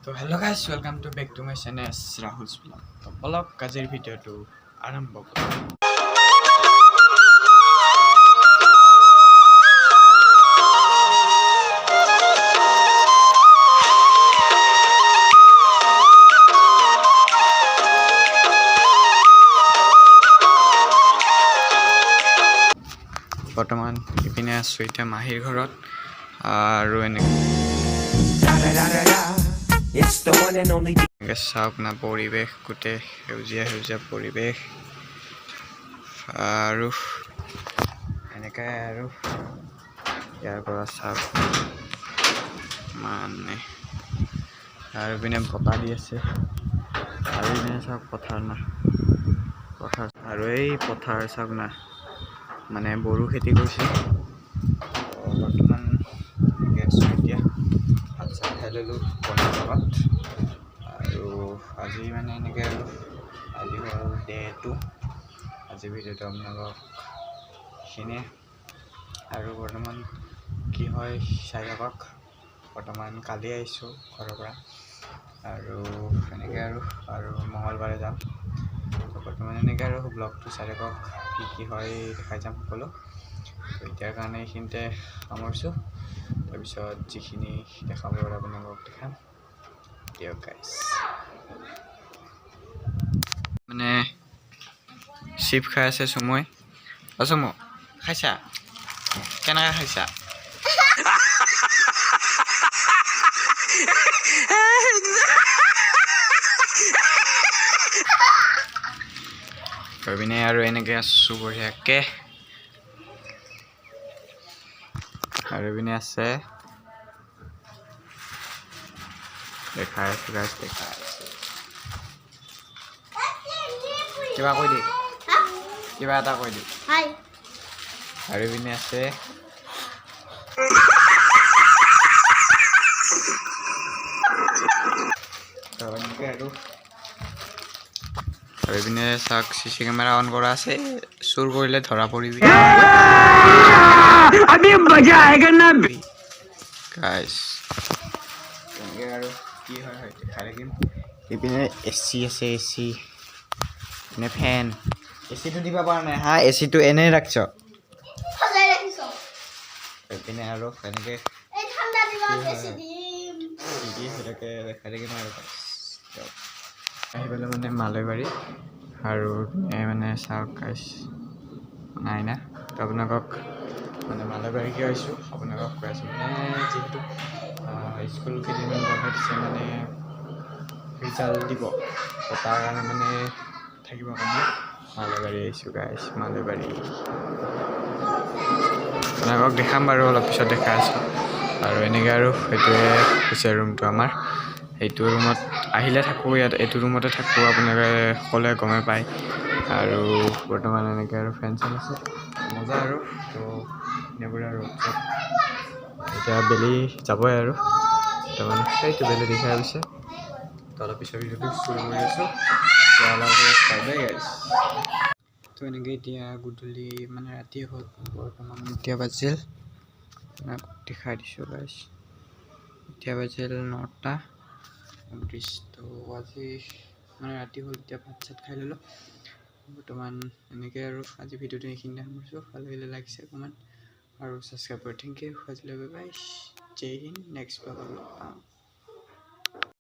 তো hello guys, welcome to back to my channel Rahul's Vlog। তো বলক, আজিৰ ভিডিঅ'টো আৰম্ভ কৰোঁ। বৰ্তমান ইপিনে আছোঁ এতিয়া মাহীৰ ঘৰত আৰু এনেকৈ It's the one and only এনেকৈ চাওক না, পৰিৱেশ গোটেই সেউজীয়া সেউজীয়া পৰিৱেশ আৰু এনেকৈ। আৰু ইয়াৰ পৰা চাওক মানে আৰু ইপিনে বতাহ দি আছে আৰু ইপিনে চাওক পথাৰ না, পথাৰ। আৰু এই পথাৰ চাওক না, মানে বড়ো খেতি কৰিছে। তো বৰ্তমান এনেকৈ আছোঁ এতিয়া। ভাত চাত খাই ল'লোঁ কণীৰ লগত। আৰু আজি মানে এনেকৈ আৰু আজি হ'ল ডে 2। আজি ভিডিঅ'টো আপোনালোকক এইখিনিয়ে আৰু বৰ্তমান কি হয় চাই থাকক। বৰ্তমান কালি আহিছোঁ ঘৰৰ পৰা আৰু এনেকৈ আৰু আৰু মঙলবাৰে যাম। তো বৰ্তমান এনেকৈ আৰু ব্লগটো চাই থাকক, কি কি হয় দেখাই যাম সকলো। তো এতিয়াৰ কাৰণে এইখিনিতে সামৰিছোঁ। তাৰপিছত যিখিনি দেখাব পাৰোঁ আপোনালোকক দেখাম। দিয়ক গাইছ। মানে চিপ খাই আছে চুমুৱে। অ চুমু, খাইছা? কেনেকৈ খাইছা? গৈ পিনে আৰু এনেকৈ আছোঁ বঢ়িয়াকৈ। আৰু ইপিনে আছে, দেখাই আছোঁ গাইছ, দেখাই আছোঁ। কিবা কৈ দি, কিবা এটা কৈ দি। হাই। আৰু ইপিনে আছে। তো এনেকৈ আৰু আৰু ইপিনে চাওক, চি চি কেমেৰা অন কৰা আছে। চুৰ কৰিলে ধৰা পৰিবি। अभी मजा आएगा ना। গাইছ, তেনেকৈ আৰু কি হয় হয় দেখাই থাকিম। ইপিনে এ চি আছে, এ চি মানে ফেন। এ চিটো দিব পৰা নাই হা, এ চিটো এনেই ৰাখছ। সজাই ৰাখিছ। এইপিনে আৰু এনেকৈ এই ঠাণ্ডা দিনত কি হয়? বেছি দিম। কি কি হৈ থাকে দেখাই থাকিম। আৰু guys, দিয়ক। আহি পালোঁ মানে মালৈবাৰী। আৰু এই মানে চাওক গাইছ, নাই না। তো আপোনালোকক মানে মালৈবাৰী কিয় আহিছোঁ আপোনালোকক কৈ আছোঁ। মানে যিহেতু স্কুল কেইদিনমান বন্ধ দিছে, মানে ৰিজাল্ট দিব, তো তাৰ কাৰণে মানে থাকিবৰ কাৰণে মালৈবাৰী আহিছোঁ গাইছ, মালৈবাৰী। আপোনালোকক দেখাম বাৰু, অলপ পিছত দেখাই আছোঁ। আৰু এনেকৈ আৰু সেইটোৱে হৈছে ৰুমটো আমাৰ। সেইটো ৰুমত আহিলে থাকোঁ, ইয়াত এইটো ৰুমতে থাকোঁ, আপোনালোকে সকলোৱে গমেই পায়। আৰু বৰ্তমান এনেকৈ আৰু ফেন চেন আছে, মজা। আৰু তো এনেবোৰে আৰু ৰ'দ চ'দ এতিয়া বেলি যাবই আৰু বৰ্তমান সেইটো বেলি দেখাই গৈছে। তো অলপ পিছৰ ভিডিঅ'টো চুৰু কৰি আছোঁ। এতিয়া অলপ বাই বাই গাইছ। তো এনেকৈ এতিয়া গধূলি, মানে ৰাতি হ'ল। বৰ্তমান এতিয়া বাজিল, আপোনাক দেখাই দিছোঁ গাইছ, এতিয়া বাজিল 9টা 29। তো আজি মানে ৰাতি হ'ল এতিয়া, ভাত চাত খাই ল'লোঁ। বৰ্তমান এনেকৈ আৰু আজি ভিডিঅ'টো এইখিনিতে সামৰিছোঁ। ভাল লাগিলে লাইক, শ্বেয়াৰ, কমেণ্ট আৰু ছাবস্ক্ৰাইব কৰি। Thank U আজিলৈ, বাই বাই, জয় হিন্দ। নেক্সট ব্লগত লগ পাম।